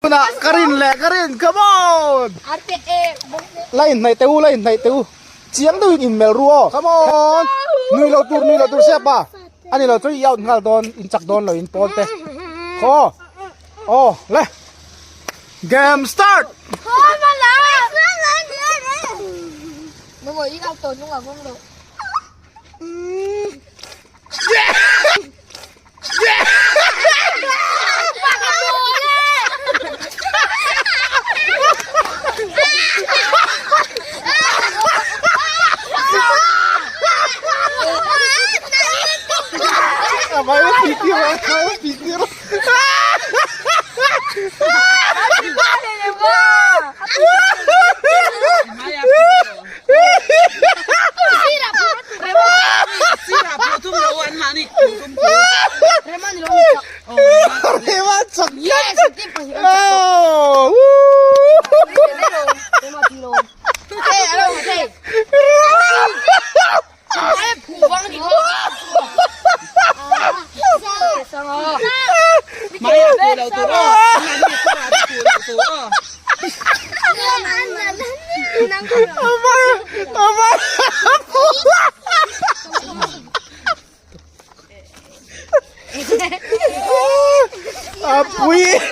Tunah ka rin leh ka rin come on la inhnaih teh u la inhnaih teh u chiang deuhin inmelh ru aw come on nui lo tur nui lo tur sia pa ani lo chu i out nghal dawn in chak dawn lo in pawn te khaw aw le game start. A pui.